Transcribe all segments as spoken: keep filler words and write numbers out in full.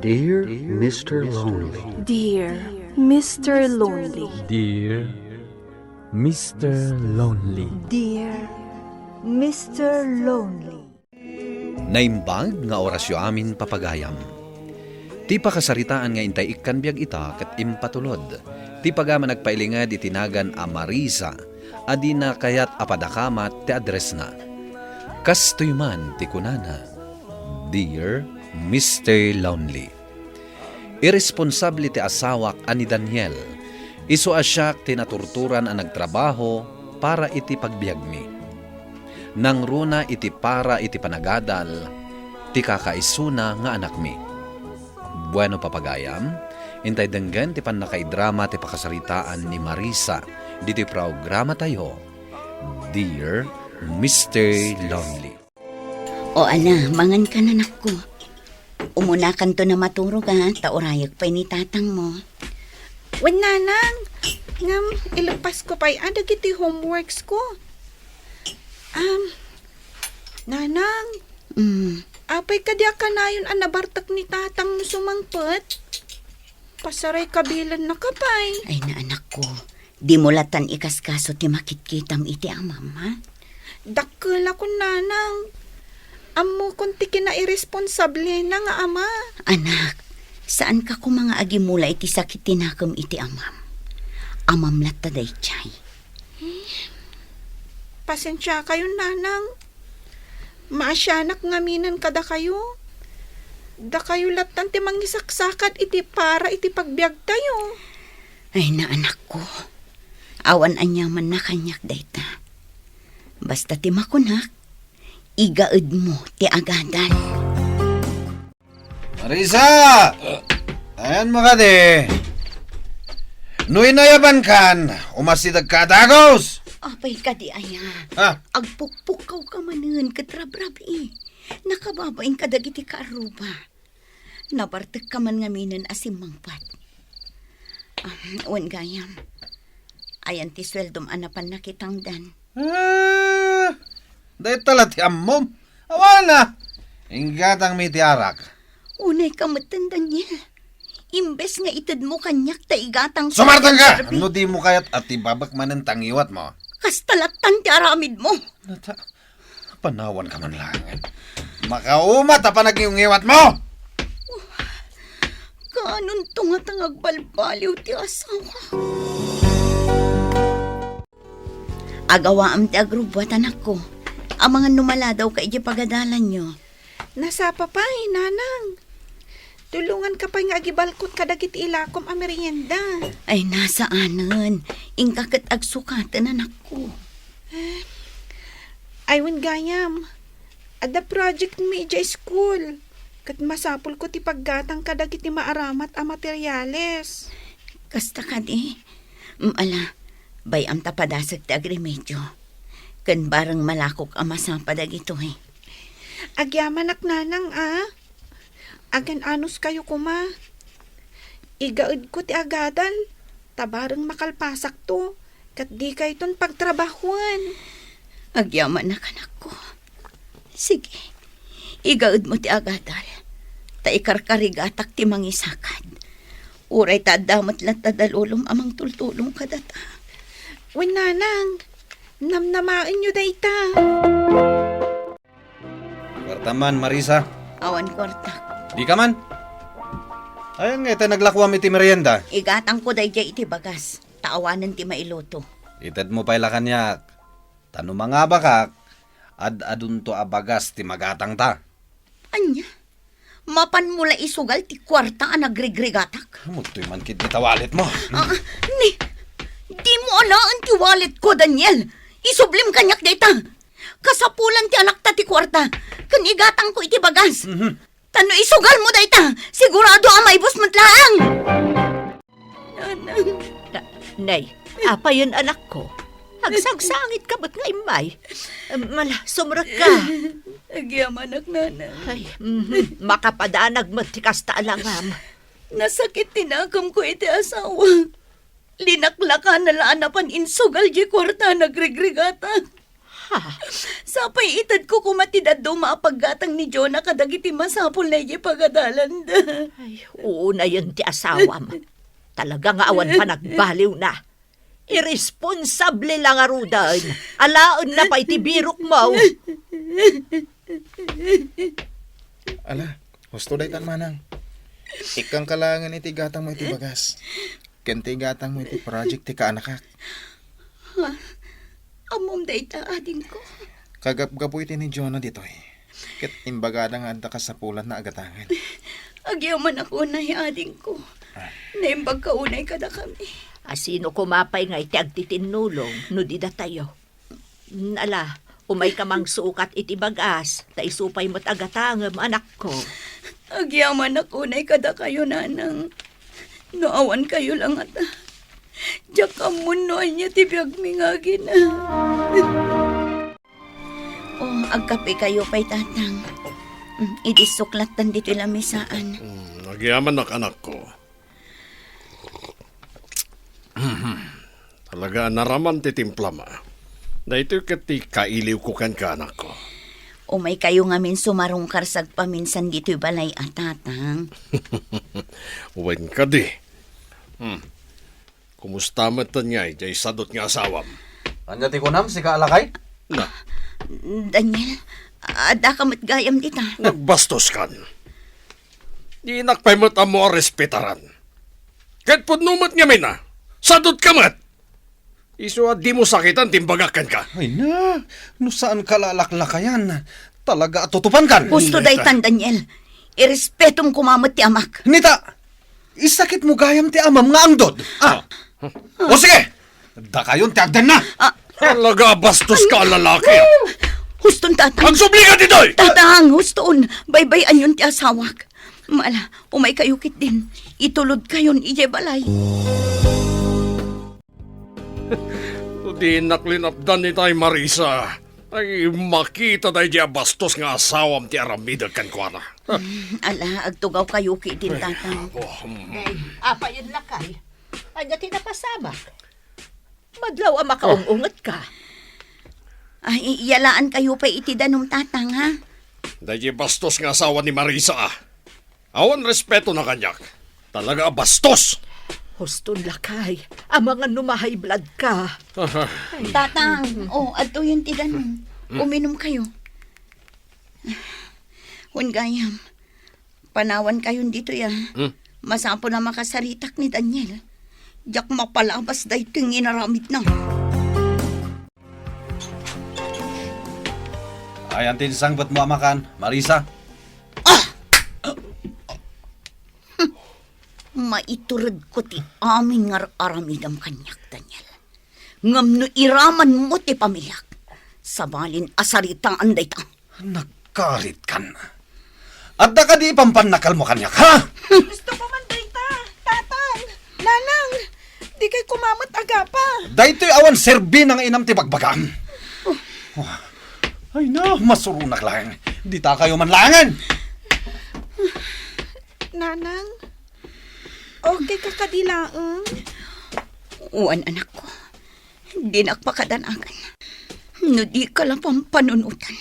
Dear Mister Lonely. Dear Mister Lonely. Dear Mister Lonely. Dear Mister Lonely. Naimbag nga orasyo amin, papagayam. Ti pakasaritaan nga intay ikkan biag ita ket impatulod. Ti pagayam a nagpailinged iti nagan a Marisa a dina kayat a padakamat ti addressna. Kastoy man ti kunana, Dear Mister Lonely. Irresponsable ti asawak a ni Daniel. Isu a siak ti naturturan a nagtrabaho para iti pagbiagmi. Nangruna iti para iti panagadal ti kakaisuna nga anakmi. Bueno, papagayam, intay denggen ti pannakaidrama ti pakasaritaan ni Marisa ditoy programatayo, Dear Mister Lonely. O ala, mangan ka, anakko. Umunakanto a maturog, a, ta urayek pay ni tatangmo. Wen, nanang, ngem ilepasko pay a dagiti homeworks ko. Am, nanang, Mm. apay kadi a kanayon a nabartek ni tatang no sumangpet? Pasaray kabilanna ka pay. Ay, anakko, dimo lattan ikaskaso ti makitkitam iti amam, ha? Dakkelakon, nanang. Ammokon ti kinairesponsablena nga ama. Anak, saanka koma nga agimula iti sakit ti nakem iti amam. Amam latta daydiay. Eh, pasensiakayon, nanang. Maasianak ngaminen kadakayo. Dakayo lattan ti mangisaksakat iti para iti pagbiagtayo. Ay, anakko. Awan aniamanna kaniak dayta. Basta ti makunak, igaedmo ti agadal. Marisa! Ayanmo kadi? No inayabankan, umasidegka a dagus! Apay kadi aya? Ha? Agpukpukkawka manen ket rabrabii. Nakababain kadagiti kaarruba. Nabartekka man ngaminen a simmangpet. Ah, wen gayam, ayan ti sueldom a napan nakitangdan. Ah, dayta la ti ammom. Awana, inggatangmi ti arak. Unayka metten, Daniel. Imbes nga itedmo kaniak ta igatangko. Sumartengka! No dimo kayat a tibabek manen ti ngiwatmo. Kasta lattan ti aramidmo. Nata, panawanka man laeng. Makauma ta panaginggiwatmo! Kaanonto ngata nga agbalbaliw ti asawa? Agawaam ti agrubbuat, anakko. Amangan no maladawka idiay pagadalanyo. Nasapa pay, nanang. Tulonganka pay nga agibalkot kadagiti ilakom a merienda. Ay, nasaanen. Inka ket agsukaten, anakko. Eh, ay, wen gayam. Adda project mi idiay school. Ket masapulko ti paggatang kadagiti maaramat a materiales. Kasta kadi? Mm, ala, bay-am ta padasek ti agremedio. Ken bareng malakok a masapa dagitoy. Agyamanak, nanang, a. Agan-anuskayo koma. Igaedko ti agadal, ta bareng makalpasakto, ket dikayton pagtrabahoen. Agyamanak, anakko. Sige, igaedmo ti agadal, ta ikarkarigatak ti mangisakad. Uray ta adda met latta da lolom a mangtultulong kadata. Wen, nanang, namnamaenyo dayta. Kuarta man, Marisa. Awan kuartak. Dika man. Ayan nga iti naglakuam iti merienda. Igatangko daydiay iti bagas, ta awanen ti mailuto. Itedmo pay la kaniak. Ta no mangabakak, ad-adunto a bagas ti magatangta. Ania? Mapanmo la isugal ti kuarta a nagrigrigatak? Ammoy man ketdi ta walletmo. Ah, ni, dimo alaen ti walletko, Daniel. Isublim kaniak dayta. Kasapulan ti anakta ti kuarta, ken igatangko iti bagas. Mhm. Ta no isugalmo dayta, sigurado a maibus met laeng. Nanang. Na-, nay, apayen, anakko? Agsangsangitka met nga immay. Mala, sumrekka. Agyamanak, nanang. Ay, mhm. Makapadanag met ti kasta a langam. Nasakit ti nakemko iti asawa. Linaklakana la a napan insugal diay kuarta a nagrigrigatak. Ha? Sapay itedko koma ti dadduma a paggatang ni Jonah kadagiti masapulna idiay pagadalanda. Ay, unayen ti asawam. Talaga nga awan panagbaliwna. Irresponsable la ngaruden. Alaenna pay ti birokmo. Ala, husto daytan, manang. Ikkanka laengen iti gatangmo iti bagas. Ken ti gatangmo iti project ti kaanakak. Ha? Ammom dayta, adingko? Kagapgapu iti ni Jonah ditoy. Ket imbagada nga adda kasapulanna a gatangen. Agyamanak unay, adingko. Ah. Naimbagka unay kadakami. A sino koma pay ngay ti agtitinnulong no di datayo? Ala, umayka mangsukat iti bagas, ta isu pay met a gatangem, anakko. Agyamanak unay kadakayo, nanang. No awankayo la ngata, diak ammo no ania ti biagmi nga agina. Oh, agkapekayo pay, tatang. Mm, idi suklattan ditoy lamisaan. Mm, agyamanak, anakko. Talaga a naraman ti timplam. Daytoy ket ti kailiwko kenka, anakko. Umaykayo ngamin sumarungkar sagpaminsan ditoy balay a, tatang. Wen kadi. Hmm. Kumusta met ngay diay sadut nga asawam? Ania ti kunam, sika a lakay? Na. Daniel, addaka met gayam dita. Nagbastos kan. Dinak pay met ammo a respetaran. Ket pudno met ngamin a, sadut ka met. Isu a dimo sakitan ti imbagak kenka. Ay na, no saan ka lalaklakayan, talaga a tutupan kan. Husto daytan, Daniel. Irespetom koma met ti amak. Nita, isakit mo gayam ti amam nga angdod. Ah. Ah. O sige, dakayon ti agdenna. Ah. Talaga a bastos ka a lalaki. Huston, tatang. Agsubli ka ditoy! Tatang, huston. Baybay-anyon ti asawak. Mala, umaykayo ketdin. Itulodkayon idiay balay. No dinak linapdan itay, Marisa, ay makita daydiay a bastos nga asawam ti aramidek kenkuana. Mm, ala, agtugawkayo ketdin, tatang. Ay, apo, mm. Ay, apayen lakay. Ania ti napasamak? Madlaw a makaung-ungetka. Ay, iyalaankayo pay iti danum, tatang, ha? Daydiay bastos nga asawa ni Marisa, ah. Awan respetona kaniak. Talaga a bastos! Huston, lakay. Amangan no ma-high blood ka. Aha. Tatang, oh, adtoyen ti danum. Mm. Uminumkayo. Wen gayam, panawankayon ditoy, ah. Hmm. Masapul a makasaritak ni Daniel. Diak mapalabas daytoy nga inaramidna. Ayan ti insangpetmo a makan, Marisa. Ah! Maituredko ti amin nga ar-aramidem kaniak, Daniel. Ngem no iramanmo ti pamiliak, sabalin a saritaan dayta. Nagkaritkan. Adda kadi ipampannakalmo kaniak, ha? Gusto ko man dayta, Tatang, Nanang, di kay kumamet agapa. Daytoy awan serbina nga inam ti bagbagam. Oh. Ay na, masuronak laeng. Ditakayo man laengen. Nanang, okay ka kadi laeng? Wen, anakko. Dinak pakadanagan. No di ka la pampanunotan,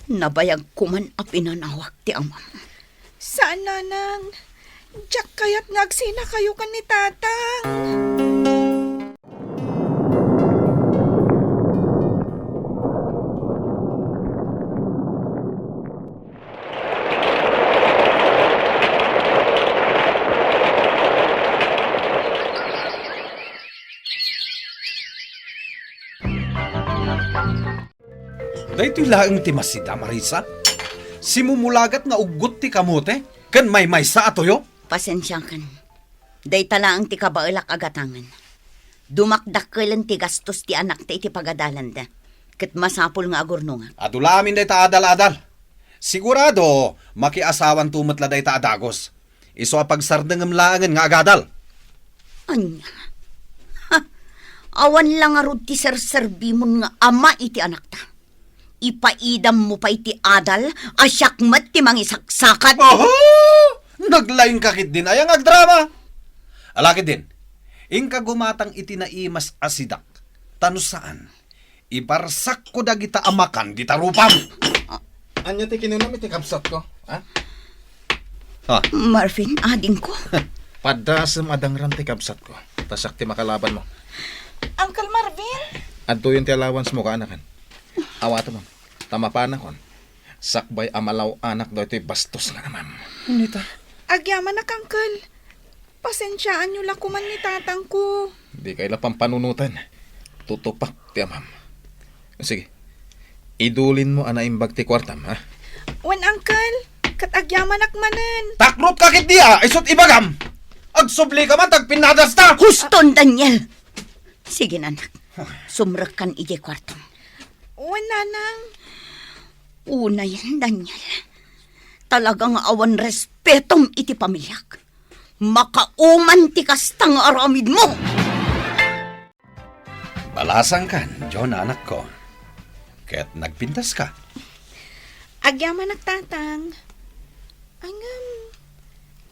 nabayag ko man a pinanawak ti amam. Saan, Nanang. Diak kayat nga agsinakayo ken ni Tatang. Daytoy laeng ti masida, Marisa. Simumulagat nga uggot ti kamote ken maymaysa a tuyo. Pasensiakan. Dayta laeng ti kabaelak a gatangen. Dumakdakkelen ti gastos ti anakta iti pagadalanda, ket masapul nga agurnongak. Adu la amin dayta adal-adal. Sigurado, makiasawanto met la dayta a dagus. Isu a pagsardengem laengen nga agadal. Ania? Ha! Awan la ngarud ti serserbimon nga ama iti anakta. Ipaidammo pay ti adal a siak met ti mangisaksakat. Aha! Naglaingka ketdin aya nga agdrama? Ala ketdin, inka gumatang iti naimas a sidak, ta no saan, Ibarsakko dagita a makan dita rupam. Ania ti kinunam iti kabsatko, ha? Ha? Marvin, adingko. Padasem a dangram ti kabsatko. Ta siak ti makalabanmo. Uncle Marvin? Adtoyen ti allowance mo, kaanakan. Awatem, ta mapanakon. Sakbay a malaw-anak daytoy bastos nga amam. Nita. Agyamanak, Uncle. Pasensiaanyo la koman ni tatangko. Dikay la pampanunoten. Tutupak ti amam. Sige. Idulinmo a naimbag ti kuartam, ha? Wen, Uncle. Ket agyamanak manen. Taknopka ketdi a, isu't ibagam. Agsublika man ta agpinnadasta. Huston, Daniel! Sige, anak. Sumrekkan idiay kuartom. Wen, Nanang. Unayen, Daniel. Talaga nga awan respetom iti pamiliak. Makauman ti kasta nga aramidmo. Balasangkan, John, anakko. Ket nagpintaska. Agyamanak, Tatang. Ngem,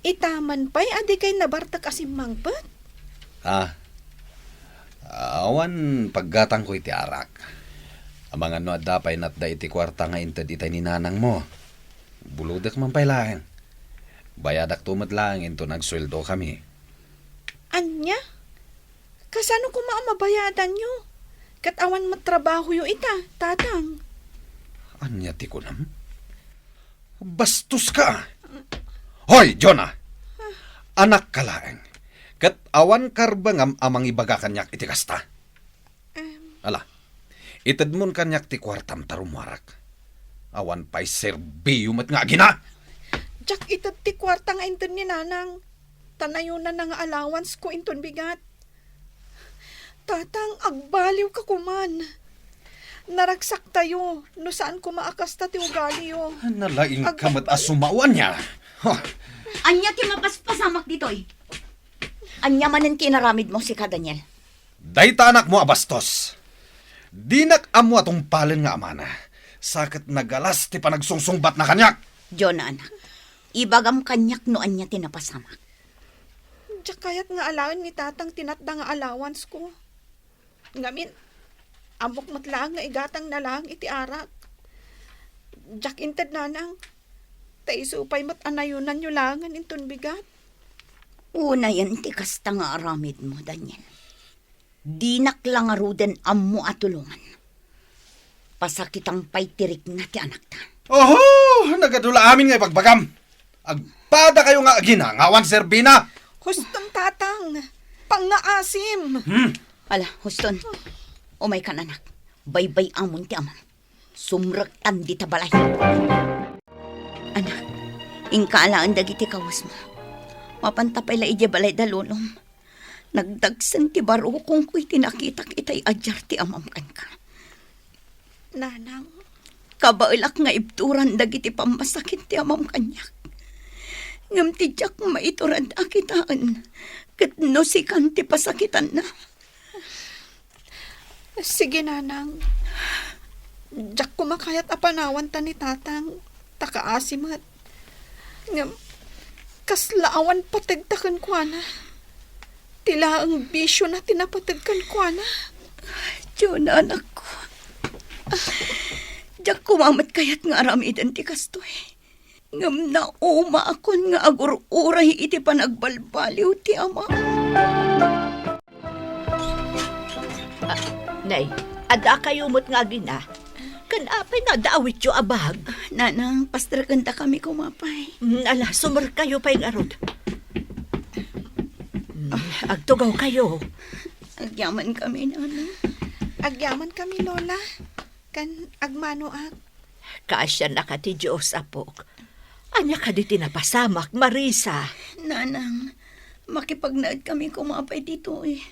ita man pay a dikay nabartek a simmangpet? Ah, awan paggatangko iti arak. Amangan no adda pay natda iti kuarta nga inted itay ni nanangmo. Bulodek man pay laeng. Bayadakto met laeng inton agsueldokami. Ania? Kasano koma a mabayadanyo? Ket awan met trabahoyo ita, Tatang. Ania ti kunam? Bastoska! Hoy, Jonah! Anakka laeng. Ket awan karbengam a mangibaga kaniak iti kasta. Em. Ala, itedmon kaniak ti kuartam ta rummuarak. Awan pay serbiyo met nga agina. Diak ited ti kuarta nga inted ni Nanang. Ta nayonanna nga allowance ko inton bigat. Tatang, agbaliwka koman. Naragsaktayo no saan koma a kasta ti ugaliyo. Nalaingka met a sumao, ania? Ha? Ania ti mapaspasamak ditoy? Ania manen ti inaramidmo, sika, Daniel? Dayta anakmo a bastos. Dinak ammo a tungpalen nga amana. Sa ket nagalas ti panagsungsungbatna kaniak. Jonah, anak, ibagam kaniak no ania ti napasamak. Diak kayat nga alaen ni Tatang ti natda nga allowance ko. Ngamin, ammok met laeng nga igatangna laeng iti arak. Diak inted, Nanang, ta isu pay met a nayonanyo laengen inton bigat. Unayen ti kasta nga aramidmo, Daniel. Dinak la ngaruden ammo a tulongan. Pasakitan pay ti rikna ti anakta. Oho! Nagadu la amin nga ibagbagam. Agpadakayo nga agina nga awan serbina. Huston, Tatang. Pangngaasim. Hmm. Ala, Huston. Umaykan, anak. Baybay-amon ti amam. Sumrektan dita balay. Anak, inka alaen dagiti kawesmo. Mapanta pay la idiay balay da lolom. Nagdagsen ti barukongko iti nakitak itay a diar ti amam kenka. Nanang. Kabaelak nga ibturan dagiti pammasakit ti amam kaniak. Ngem ti diak maitured a kitaen ket no sikan ti pasakitanna. Sige, Nanang. Diak koma kayat a panawanta ni Tatang, ta kaasi met. Ngem, kasla awan pategta kenkuana. Ti laeng bisiona ti napateg kenkuana. Jonah, anakko. Diak koma met kayat nga aramiden ti kastoy. Ngem naumaakon nga agur-uray iti panagbalbaliw ti ama. Ah, nay, adda kayo met nga agina. Ken apay nga adda awityo a bag? Nanang, pastrekendakami koma pay. Mm, ala, sumrekkayo pay ngarud. Mm, agtugaw kayo. Agyamankami, Nanang. Agyamankami, Lola. Ken agmanoak. Kaasiannaka ti Dios, apok. Ania kadi ti napasamak, Marisa? Nanang, makipagnaedkami koma pay ditoy.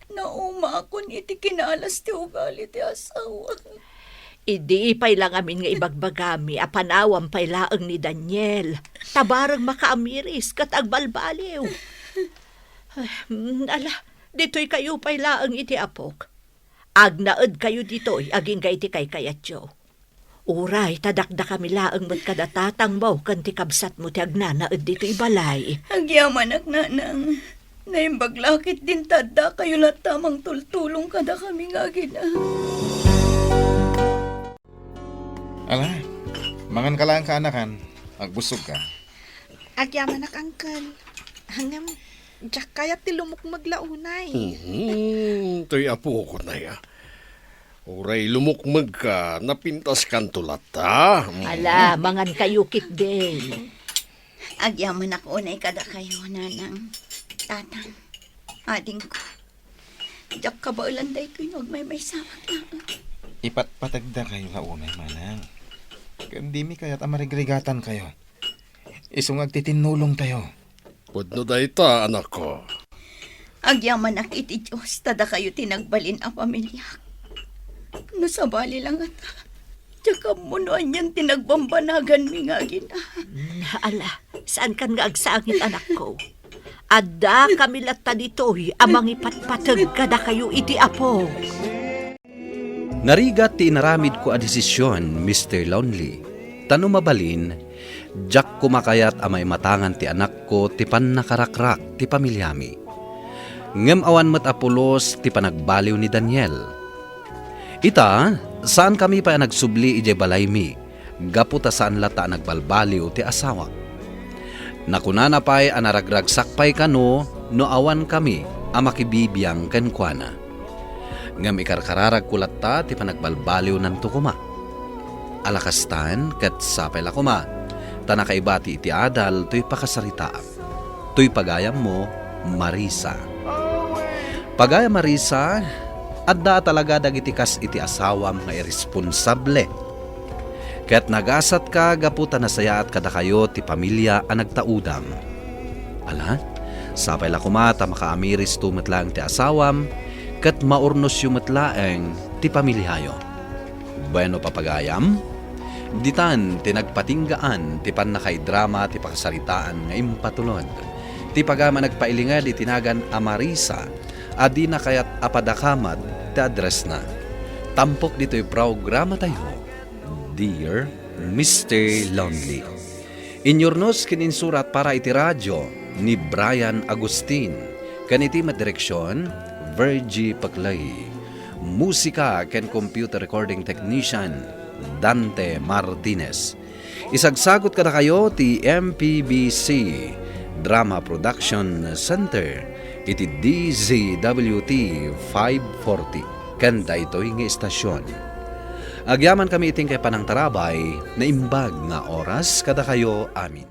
Naumaakon iti kinalas ti ugali ti asawa. Idi pay la ngamin nga ibagbagami a panawam pay laeng ni Daniel. Ta bareng makaamiris ket agbalbaliw. Hmm, ala, ditoy kayo pay laeng iti apok. Agnaed kayo ditoy agingga iti kaykayatyo. Uray, ta dakdakami laeng met kada tatangmo ken ti kabsatmo ti agnanaed ditoy balay. Agyamanak, Nanang. Naimbag la ketdin ta addakayo latta a mangtultulong kadakami nga agina. Ala, mangan ka laeng kaanakan. Agbusog ka. Agyamanak, Uncle. Ngem, diak kayat ti lumukmeg la unay. Mhm, toy apokon aya. Uray lumukmeg ka, napintaskanto latta. Mm. Ala, mangan kayo ketdin. Agyamanak unay kadakayo, Nanang, Tatang, adingko. Diak kabaelan daytoy no agmaymaysawak laeng. Ipatpategdakayo la unay, Manang. Ken dimi kayat a marigrigatankayo. Isu nga agtitinnulongtayo. Pudno dayta, anakko. Agyamanak iti Dios ta dakayo ti nagbalin a pamiliak. No sabali la ngata, diak ammo no anian ti nagbambanaganmi nga agina. Ala, saankan nga agsangit, anakko. Addakami latta ditoy a mangipatpateg kadakayo iti Apo. Narigat ti inaramidko a desisyon, Mister Lonely. Ta no mabalin, diak koma kayat a maimatangan ti anakko ti pannakarakrak ti pamiliami. Ngem awan met a pulos ti panagbaliw ni Daniel. Ita, saankami pay a nagsubli idiay balaymi, gapu ta saan latta a nagbalbaliw ti asawak. Nakunana pay a naragragsak pay kano no awankami a makibibiang kenkuana. Ngem ikarkararagko latta ti panagbalbaliwnanto koma. Ala kastan, ket sapay la koma, ta nakaibati iti adal toy pakasaritaam. Toy pagayammo, Marisa. Pagayam Marisa, adda talaga dagiti kas iti asawam nga irresponsable. Ket nagasatka gapu ta nasayaat kadakayo ti pamilia a nagtaudam. Ala, sapay la koma ta makaamiristo met laeng ti asawam, ket maurnosyo met laeng ti pamiliayo. Bueno, papagayam, ditan ti nagpatinggaan ti pannakaidrama ti pakasaritaan nga impatulod. Ti pagayam a nagpailinged iti nagan a Marisa a dina kayat a padakamat ti addressna. Tampok ditoy programatayo, Dear Mister Lonely. Inyurnos ken insurat para iti radio ni Brian Agustin, ken iti met direksion, Virgie Paclay. Musika ken computer recording technician, Dante Martinez. Isagsagut kadakayo ti M P B C Drama Production Center iti D Z W T five forty ken daytoy nga istasyon. Agyamankami iti inkay panangtarabay, naimbag nga oras kadakayo amin.